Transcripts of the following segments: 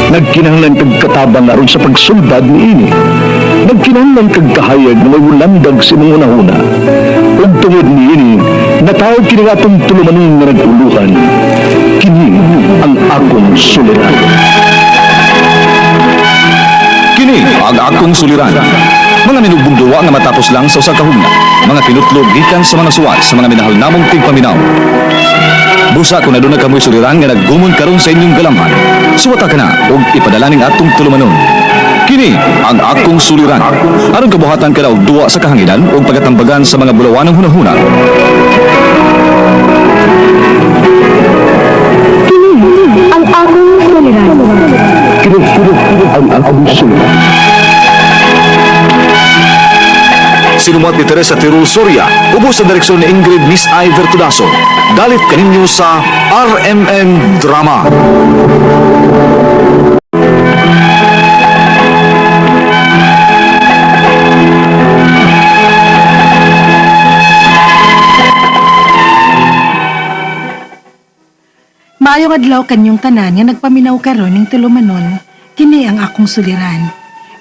Nagkinahanglan kag katabang aron sa pagsulbad niini. Nagkinahanglan kag kahayag nga may mulandag sa imong hunahuna. Ug tungod niini, natawag kini nga atong tulumanon nga nag-uluhan. Kini ang akong suliran. Kini ang akong suliran. Mga minugbong duwa nga matapos lang sa usa ka hugna. Mga tinutlog gikan sa mga suwat sa mga minahal namong tigpaminaw. Busa kung aduna kamoy suliran nga naggumon karon sa inyong galamhan. Suwata ka na ug ipadala ning atong tulumanon. Kini ang akong suliran. Aron kabuhatan ka na og duwa sa kahanginan ug pagatambagan sa mga bulawanong hunahuna. Kini ang akong suliran. Kini ang akong suliran. Sinumuat ni Teresa Tirul Soria, ubos sa direksyon ni Ingrid Miss I. Vertudaso. Dalit kaninyo sa RMN Drama. Maayong adlaw kanyong tanan nga nagpaminaw karon ning tulumanon, kini ang akong suliran.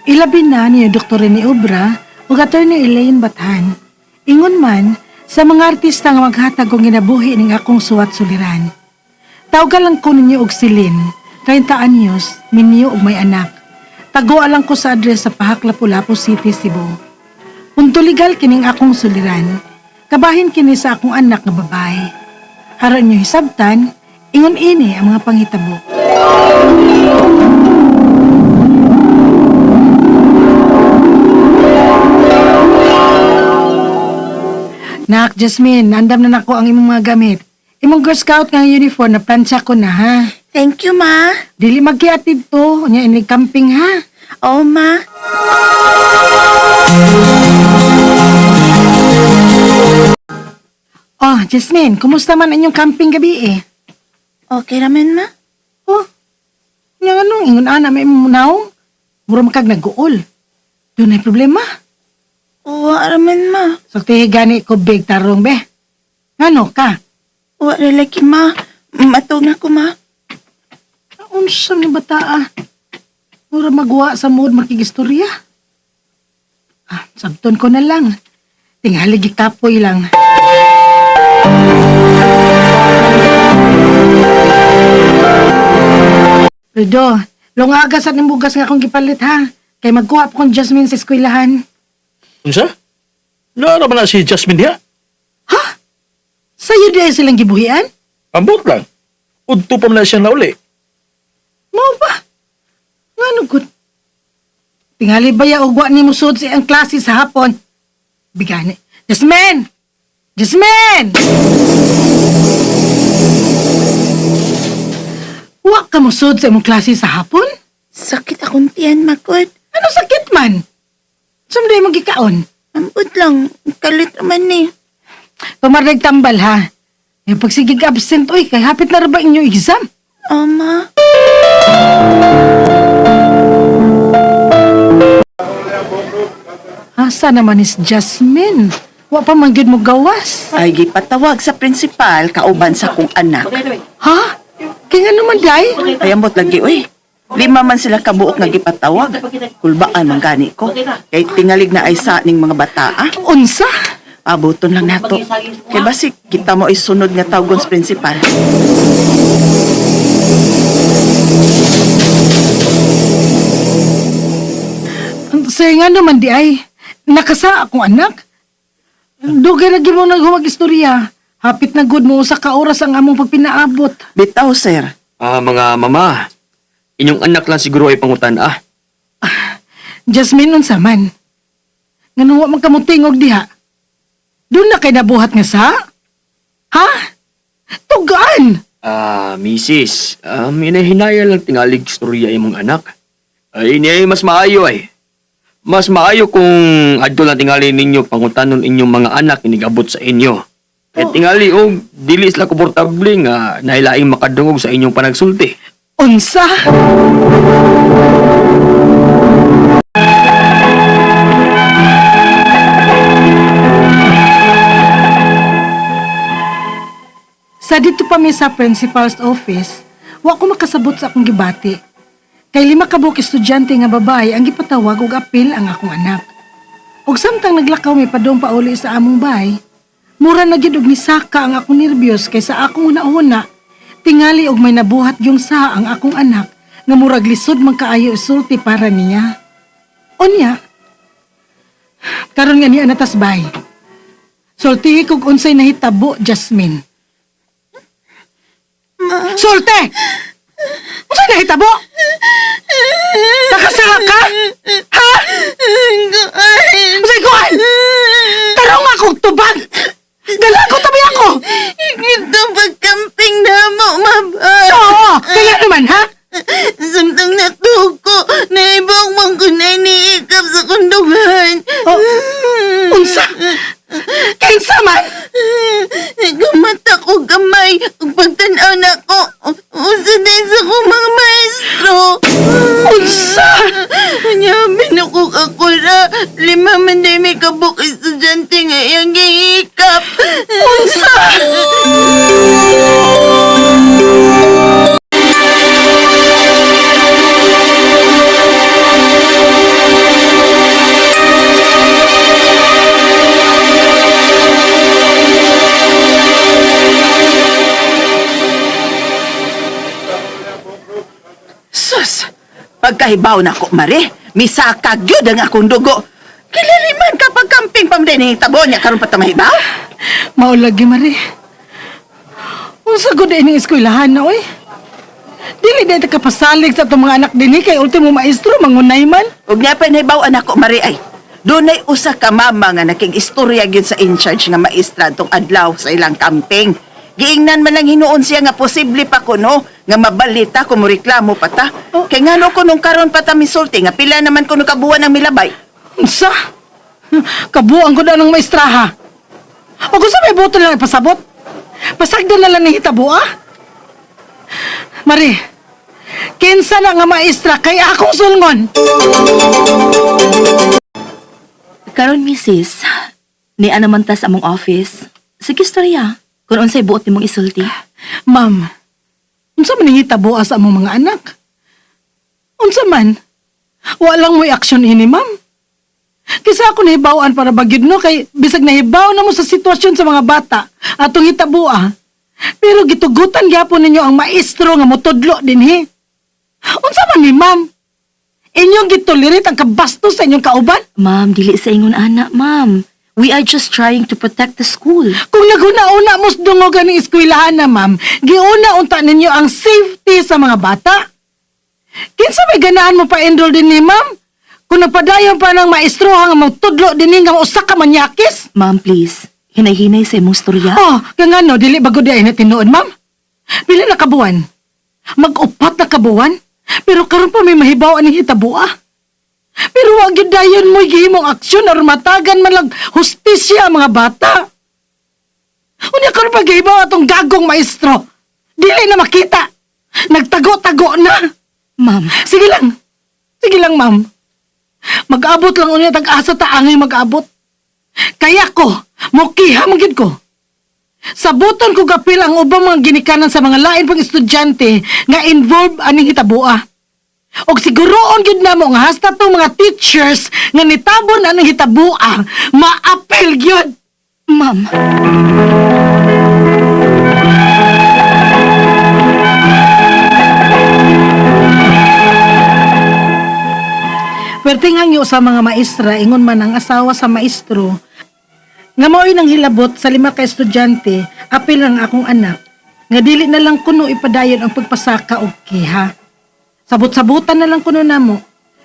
Ilabi na ni Dr. Rene Obra ug Attorney Elaine Bathan. Ingon man sa mga artista nga maghatag og ginabuhi ning akong suwat suliran. Tawgan lang ko ninyo og Celine, 30 anyos, minyo og may anak. Tago lang ko sa address sa Pahak, Lapu-Lapu City, Cebu. Punto legal kining akong suliran. Kabahin kini sa akong anak nga babae. Aron niyo hisabtan, ingon ini ang mga panghitabo. Nak, Jasmine, andam na nako ang imong mga gamit. Imong Girl Scout nga uniform na plantsa ko na ha. Thank you, ma. Dili magkiatid to, nya ini camping ha. Oo, ma. Oh, Jasmine, kumusta man inyong camping gabi eh? Okay raman, ma. Oh, nya anong ingon ana may imong naong? Mura man kag nag-uol. Dunay problema. Uwa raman, ma. So gani ko big tarong be. Ngano ka? Uwa lalaki, ma. Matog na ko, ma. Unsa ni bata ah? Mura magwa sa mood makigistorya. Ah, sabton ko na lang. Tingali gikapoy lang. Fredo, lungaga sa nimbugas nga akong gipalit ha. Kay magkuha po kong Jasmine sa eskwelahan. Unsa? Naara ba na si Jasmine diha? Ha? Sa'yo di ay silang gibuhian? Ambot lang. Udto pa man na siya nauli. Mao ba? Ngano gud? Tingali ba ya og wa ni musod sa iyang klase sa hapon? Bigani. Jasmine! Jasmine! Wa ka musod sa imong klase sa hapon? Sakit akong tiyan, ma, good. Ano sakit man? Sumday mo gikaon. Ambot lang. Kalit naman eh. Tumarag tambal ha. Yung pagsigig absent, uy, kay hapit na ra ba inyong exam? Oo, ma. Asa naman is Jasmine? Wa pa man gyud mo gawas. Ay, gipatawag sa prinsipal kauban sa kong anak. Ha? Kaya nga naman, day? Ay, ambot lagi, uy. Lima man sila kabuok nga gipatawag. Kulbaan man gani ko. Kay tingalig na ay sa ning mga bata, ah. Unsa? Abuton lang nato. Kay basik, kita mo ay sunod nga tawgon sa prinsipal. Sir, nga naman di ay. Nakasa akong anak. Dugay lagi mo naghuwag istorya. Hapit na good mo usa ka oras ang among pagpinaabot. Bitaw, sir. Ah, mga mama, inyong anak lang siguro ay pangutan ah. Jasmine, unsa man? Ngano wa man kamutingog diha? Doon na kay nabuhat nga sa? Ha? Tugaan! Ah, misis, inahinaya lang tingalig istorya imong anak. Ay, ini ay mas maayo ay. Mas maayo kung adto lang tingali ninyo pangutanon inyong mga anak inigabot sa inyo. Kay tingali og dili sila komportable nga nailaing makadungog sa inyong panagsulti. Unsa? Sa dito pa mi sa principal's office, wa ko makasabot sa akong gibati. Kay 5 ka buok estudyante nga babae ang gipatawag og apil ang akong anak. Og samtang naglakaw mi padung pauli sa among bahay, mura na gyud og nisaka ang akong nerbyos kay sa akong una-una, tingali og may nabuhat yung sa ang akong anak nga murag lisod man kaayo isulti para niya. Unya, karon nga niya natasbay. Sultihi kog unsay nahitabo, Jasmine. Ma. Sulte! Unsay nahitabo? Nakasala ka? Ha? Unsay kuan? Tarong akong tubag! Dala ko tabi ako! Ito pagkamping na mo, maba. Oo! Kaya naman, ha? Samtang natuko, naibang man ko na iniikap sa kundungan. Oh, unsa? Kinsa man? Nagumata ko gamay, ug pagtanaw na ko, usa din sa kong mga maestro. Unsa? Nya, binukog ako ra. 5 man din may kabuk estudyante nga iyang giikap. Unsa? Sus! Pagkahibaw na ko, Mare, misaka gyud ang akong dugo. Kilaliman ka pagkamping pa din tabo niya karon pa ta mahibaw. Maulagi, Mare. Unsa gud ining eskwelahan na, oy? Dili dahil kapasalig sa itong mga anak dinhi kay ultimo maestro mangunay man. Ug niya pa nahibaw anak ko, Mare, ay. Dunay usa ka mama nga naking istorya gyud sa in-charge nga maestra tong adlaw sa ilang camping. Giingnan man lang hinuon siya nga posible pa kuno nga mabalita kung moreklamo pa ta. Oh. Kay ngano ko nung karon pa ta misulti nga pila naman kuno kabuan ang milabay. Unsa? Kabuang ko na ng maestraha. O kung sa may boto na lang ipasabot? Pasagdan na lang ni hitabo, ah? Mari, kinsa na nga maestra kay akong sulngon? Karon, misis, ni ana man tas among office. Sige, istorya. Kung unsay buot nimong isulti. Ma'am, unsa man ning hitabo sa among mga anak? Unsa man? Walang mo'y aksyon ini, ma'am. Kisa ako nahibawan para bagyod no kay bisag nahibaw na mo sa sitwasyon sa mga bata atong hitaboa. Pero gitugutan gyapon ninyo ang maestro nga motudlo dinhi. Unsa man ni ma'am? Inyong gitolerate ang kabastos sa inyong kauban? Ma'am, dili sa ingon ana, ma'am. We are just trying to protect the school. Kung naghuna-una mo sa dungogan ng eskwelahan na, ma'am, giuna unta ninyo ang safety sa mga bata. Kinsa may ganahan mo pa-enroll din ni ma'am? Kung nagpadayon pa ng maestro ang magtudlo din ni nga usa ka manyakis? Ma'am, please. Hinay-hinay sa imong istorya. Oh, kaya nga no, dili bago di ay na tinuod, ma'am. Pila na kabuan? Mag-upat na kabuan? Pero karon pa may mahibaw aning hitabua. Pero wag gyud dayon mo gihimong aksyon or matagan man lang hustisya ang mga bata. Unya karon pa gihibaw atong gagong maestro. Dili na makita. Nagtago-tago na. Ma'am, Sige lang. Sige lang, ma'am. Mag-abot lang unya tag-asa ta angay mag-abot. Kaya ko, mukiha man gyud ko. Sabuton ko gapil ang ubang mga ginikanan sa mga lain pang estudyante nga involved aning hitaboa. Og siguroon gyud namo nga hasta tong mga teachers nga nitabon aning hitaboa, maapil gyud. ma'am. Pwerte nga ngyo sa mga maestra, ingon man ang asawa sa maestro, nga mao'y nang hilabot sa 5 ka estudyante, apil ang akong anak, nga dili na lang kuno ipadayon ang pagpasaka og kiha. Sabot-sabutan na lang kuno namo.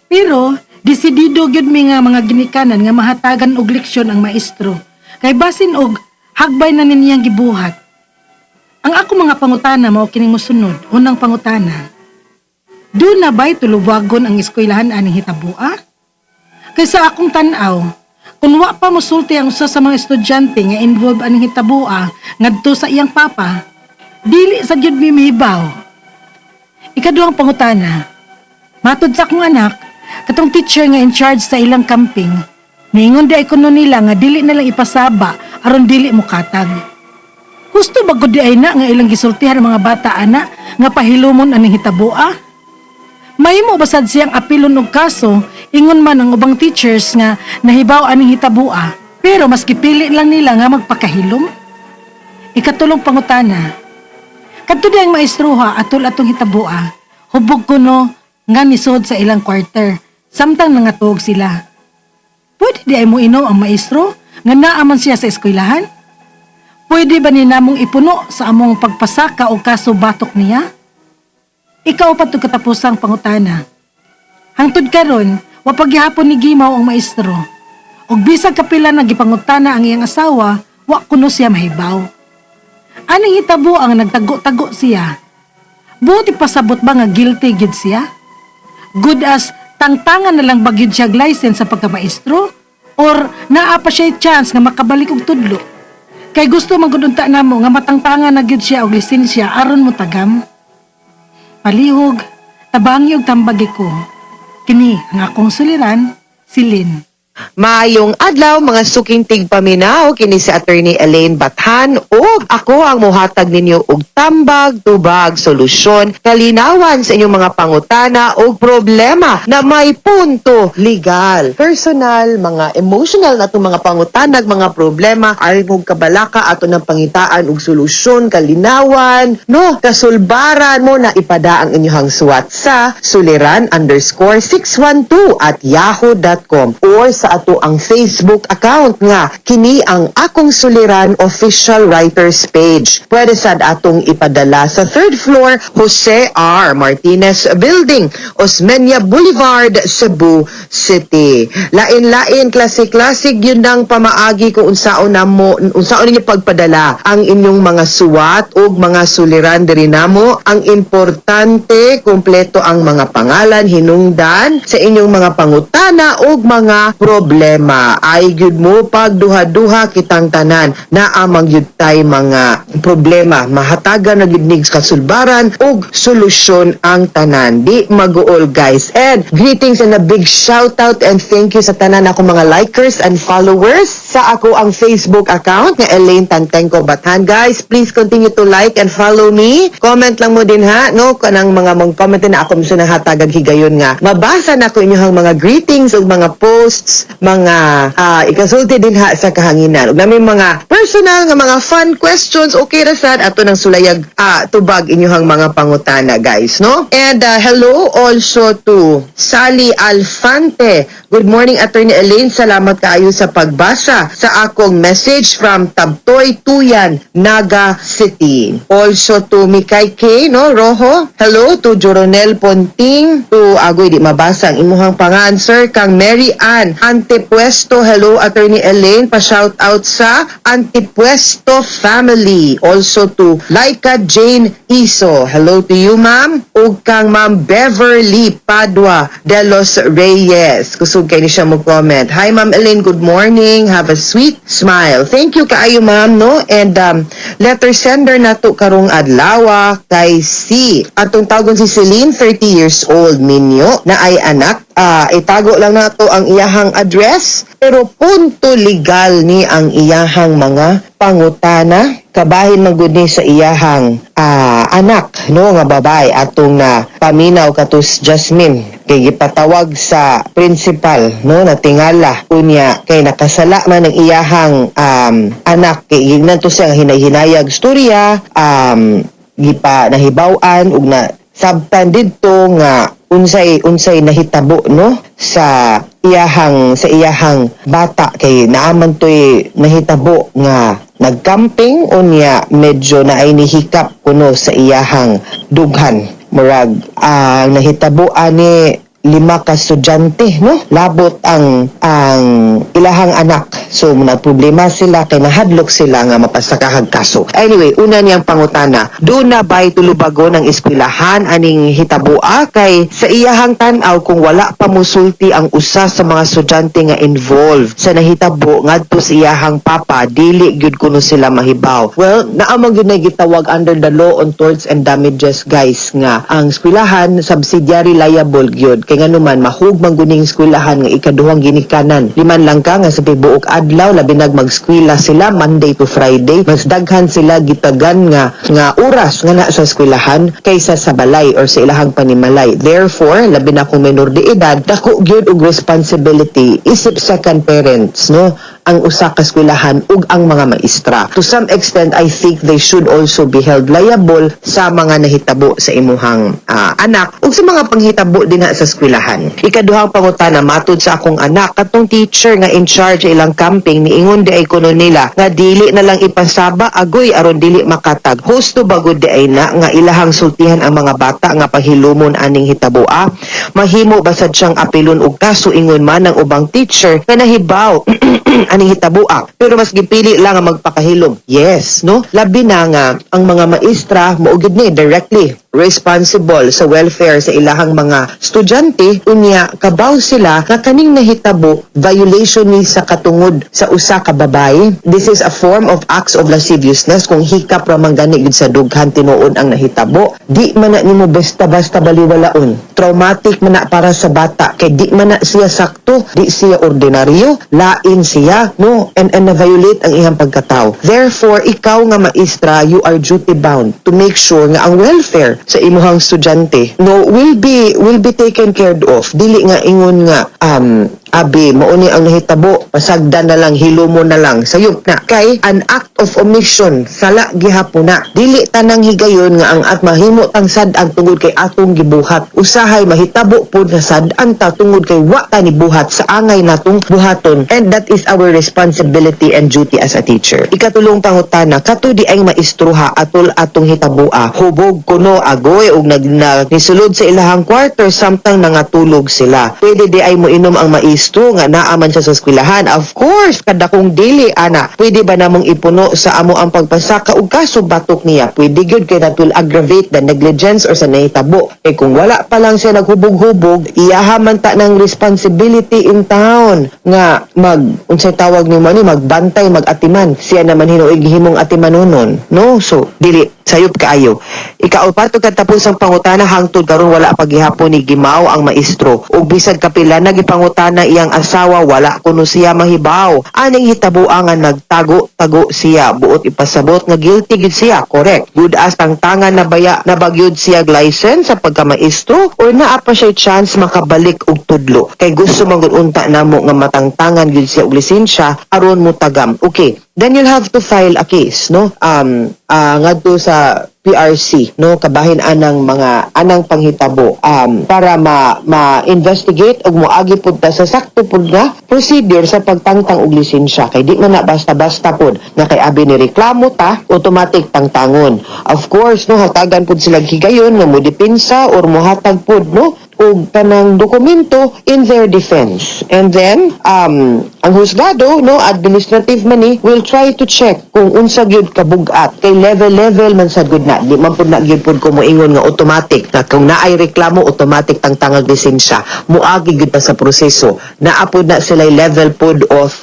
Pero, desidido gyud mi nga mga ginikanan nga mahatagan og leksyon ang maestro. Kay basin og hagbay na ninyang gibuhat. Ang ako mga pangutana mao kining mosunod, unang pangutana. Doon na ba'y tulubagon ang eskwelahan aning hitabua? Kaysa akong tan-aw, kung wa pa mosulti ang usa sa mga estudyante nga involved aning hitabua ngadto sa iyang papa, dili sa gyud mi mihibaw. Ikaduhang pangutana, matod sa akong anak, katong teacher nga in charge sa ilang camping, niingon di ay kuno nila nga dili na lang ipasaba aron dili mokatag. Husto ba gud di ay na nga ilang gisultihan ang mga bata ana nga pahilumon aning hitabua? Mahimo ba sad siyang apilon og kaso, ingon man ang ubang teachers nga nahibaw aning hitabua, pero mas gipili lang nila nga magpakahilom? Ikatulong pangutana. Kadto di ang maestroha atol atong hitabua, hubog kuno nga nisod sa ilang quarter, samtang nangatuog sila. Pwede diay moinom ang maestro nga naa man siya sa eskwelahan? Pwede ba ni namong ipuno sa among pagpasaka o kaso batok niya? Ikaupat ug katapusang pangutana. Hangtod karon, wa pa gihapon nigimaw ang maestro. Ug bisag kapila na gipangutana ang iyang asawa, wa kuno siya mahibaw. Aning hitabo ang nagtago-tago siya? Buot ipasabot ba nga guilty gid siya? Good as tangtangan na lang ba gyud siya license sa pagkamaestro? Or naa pa siya chance nga makabalik og tudlo? Kay gusto man gud unta namo nga matangtangan na gyud siya og lisensya aron mo tagam. Palihog, tabangi og tambagi ko. Kini ang akong suliran, si Lynn. Maayong adlaw, mga suking tigpaminaw, kini si Attorney Elaine Bathan ug ako ang mohatag ninyo og tambag, tubag, solusyon, kalinawan sa inyong mga pangutana ug problema na may punto legal, personal, mga emotional na itong mga pangutanag, mga problema, ay mong kabalaka ato ng pangitaan og solusyon, kalinawan, no, kasulbaran mo na ipada ang inyong suwat sa suliran_612@yahoo.com or sa ato ang Facebook account nga kini ang Akong Suliran Official Writers Page. Pwede sad atong ipadala sa third floor, Jose R. Martinez Building, Osmeña Boulevard, Cebu City. Lain-lain, klase-klase yun ang pamaagi kung unsaon namo, unsaon ninyo pagpadala ang inyong mga suwat ug mga suliran diri namo. Ang importante, kumpleto ang mga pangalan, hinungdan sa inyong mga pangutana ug mga problema. Ay gyud mo pagduha-duha, kitang tanan naa man gyud tay mga problema. Mahatagan na gyud nig kasulbaran ug solusyon ang tanan. Di maguol, guys. And greetings and a big shout out and thank you sa tanan ako mga likers and followers sa ako ang Facebook account nga Elaine Tantengco Bathan. Guys, please continue to like and follow me. Comment lang mo din ha, no? Kanang mga mong comment na ako mismo nang hatagag higayon nga. Mabasa na ko inyong mga greetings ug mga posts, mga ikasulti din ha sa kahanginan. Ug namin mga personal nga mga fun questions, okay ra sad ato nang sulayag tubag inyong mga pangutana, guys, no? And hello also to Sally Alfante. Good morning, Attorney Elaine. Salamat kaayo sa pagbasa sa akong message from Tabtoy, Tuyan, Naga City. Also to Mikay K, no, Rojo. Hello to Joronel Ponting, to agoy di mabasa ang imuhang pangan, sir, kang Mary Ann Antipuesto. Hello, Attorney Elaine. Pa-shout out sa Antipuesto family. Also to Laika Jane Iso. Hello to you, ma'am. Ug kang Ma'am Beverly Padua de los Reyes. Kusog kay ni siya mo comment. Hi, Ma'am Elaine. Good morning. Have a sweet smile. Thank you kaayo, ma'am, no? And letter sender nato karong adlaw kay si atong tawgon si Celine, 30 years old, minyo, na ay anak. Itago lang nato ang iyahang address, pero punto legal ni ang iyahang mga pangutana kabahin man gud ni sa iyahang anak, no, nga babae atong na paminaw katus Jasmine kay gipatawag sa principal, no, na tingala unya kay nakasala man ang iyahang anak kay ingnan to siya nga hinay-hinayag storya, gipa nahibaw-an ug na sabtan didto nga unsay unsay nahitabo, no, sa iyahang bata kay naaman to'y nahitabo nga nagcamping unya medyo na ay nihikap kuno sa iyahang dughan. Murag ang nahitabo ani, lima ka estudyante, no, labot ang ilahang anak. So na problema sila kay nahadlok sila nga mapasakahag kaso. Anyway, una niyang pangutana, duna bay tulubagon ang eskwelahan aning hitaboa kay sa iyahang tan-aw, kung wala pa musulti ang usa sa mga estudyante nga involved sa nahitabo ngadto sa iyahang papa, dili gyud kuno sila mahibaw? Well, naa man gyud na gitawag under the law on torts and damages, guys, nga ang eskwelahan subsidiary liable gyud. Kay nganuman mahug man guning eskwelahan nga ikaduhang ginikanan. Liman lang ka nga sa tibuok adlaw, labi nag mag-eskwela sila Monday to Friday, mas daghan sila gitagan nga oras nga na sa eskwelahan kaysa sa balay or sa ilahang panimalay. Therefore, labi na kung menor de edad, dako gyud og responsibility isip second parents, no, ang usa ka eskwelahan ug ang mga maestra. To some extent, I think they should also be held liable sa mga nahitabo sa imuhang anak ug sa mga panghitabo dinha sa eskwelahan. Ikaduhang pangutana, matud sa akong anak, katong teacher nga in charge ilang camping niingon di ay kuno nila nga dili na lang ipasaba agoy aron dili makatag. Husto ba gud di ay na nga ilahang sultihan ang mga bata nga pahilumon aning hitaboa? Mahimo ba sad siyang apilon og kaso ingon man ang ubang teacher nga nahibaw aning hitaboa pero mas gipili lang ang magpakahilom? Yes, no, labi na nga ang mga maestra mao gyud ni directly responsible sa welfare sa ilahang mga estudyante. Unya kabaw sila nga kaning nahitabo, violation ni sa katungod sa usa ka babae. This is a form of acts of lasciviousness. Kung hikap ra man gani gyud sa dughan, tinuod ang nahitabo, di man na nimo basta-basta baliwalaon. Traumatic man na para sa bata kay di man na siya sakto, di siya ordinaryo, lain siya, no, and na-violate ang iyang pagkatao. Therefore, ikaw nga maestra, you are duty bound to make sure nga ang welfare sa imuhang estudyante, no, will be taken care of. Dili nga ingon nga abi mao ni ang nahitabo, pasagdan na lang, hilumo na lang, sayop na. Kay an act of omission, sala gihapon na. Dili tanang higayon nga ang at mahimo tang sad-an tungod kay atong gibuhat. Usahay mahitabo pod nga sad-an ta tungod kay wa ta ni buhat sa angay natong buhaton, and that is our responsibility and duty as a teacher. Ikatulong pangutana, kato di ay maestruha atol atong hitabua, hubog kuno agoy og nag, nag nisulod sa ilahang quarter samtang nangatulog sila. Pwede di ay mo inom ang maestro nga naa man siya sa eskwelahan? Of course, kadakong dili ana. Pwede ba namong ipuno sa amo ang pagpasaka og kaso batok niya? Pwede gyud, kay that will aggravate the negligence or sa nahitabo. Eh kung wala pa lang siya naghubog-hubog, iyaha man ta ng responsibility in town nga mag unsay tawag nimo ni, magbantay, magatiman. Siya naman hinuoy gihimong atimanunon, no? So dili sayop kaayo. Ikaupat ug katapusang pangutana, hangtod karon wala pa gihapon ni Gimaw ang maestro ug bisag kapila na gipangutana iyang asawa, wala kuno siya mahibaw aning hitaboa nga nagtago-tago siya. Buot ipasabot nga guilty gid siya, correct? Good as tangtangan na baya na bagyod siya license sa pagkamaestro or naa pa siya chance makabalik og tudlo? Kay gusto man gud unta namo nga matangtangan gyud siya og lisensya aron mo tagam. Okay, then you'll have to file a case, no, ngadto sa PRC, no, kabahin anang mga anang panghitabo para ma ma-investigate ug moagi pud ta sa sakto pud nga procedure sa pagtangtang og lisensya, kay di man na basta-basta pud nga kay abi ni reklamo ta, automatic tangtangon. Of course, no, hatagan pud sila higayon nga mo depensa or mohatag pud, no, og kanang dokumento in their defense. And then ang husgado, no, administrative man ni, will try to check kung unsa gyud kabugat, kay level level man sad gud na. Di man pud na gyud pud ko moingon nga automatic na kung naay reklamo, automatic tangtangag lisensya. Muagi gyud pa sa proseso. Naa pud na sila level pud of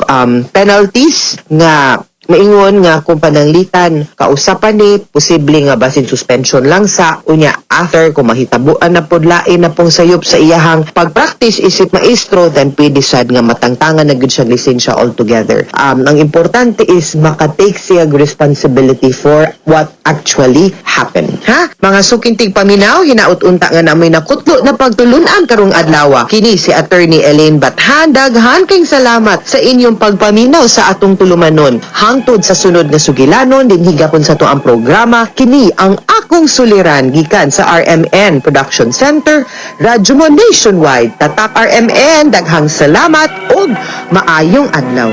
penalties nga maingon nga kung pananglitan kausapan ni posible nga basin suspension lang sa unya. After kung mahitabuan na pod lain na pong sayop sa iyahang pagpractice isip maestro, then pwede sad nga matangtangan na gyud siya lisensya altogether. Ang importante is makatake siya og responsibility for what actually happened, ha. Mga suking tigpaminaw, hinaut unta nga namoy nakutlo na pagtulunan karong adlaw. Kini si Attorney Elaine Bathan. Daghan kayong salamat sa inyong pagpaminaw sa atong tulumanon. Hangtod sa sunod nga sugilanon dinhi gapon sa atoang programa, kini ang Akong Suliran, gikan sa RMN Production Center, Radyo Mo Nationwide. Tatak RMN, daghang salamat ug maayong adlaw.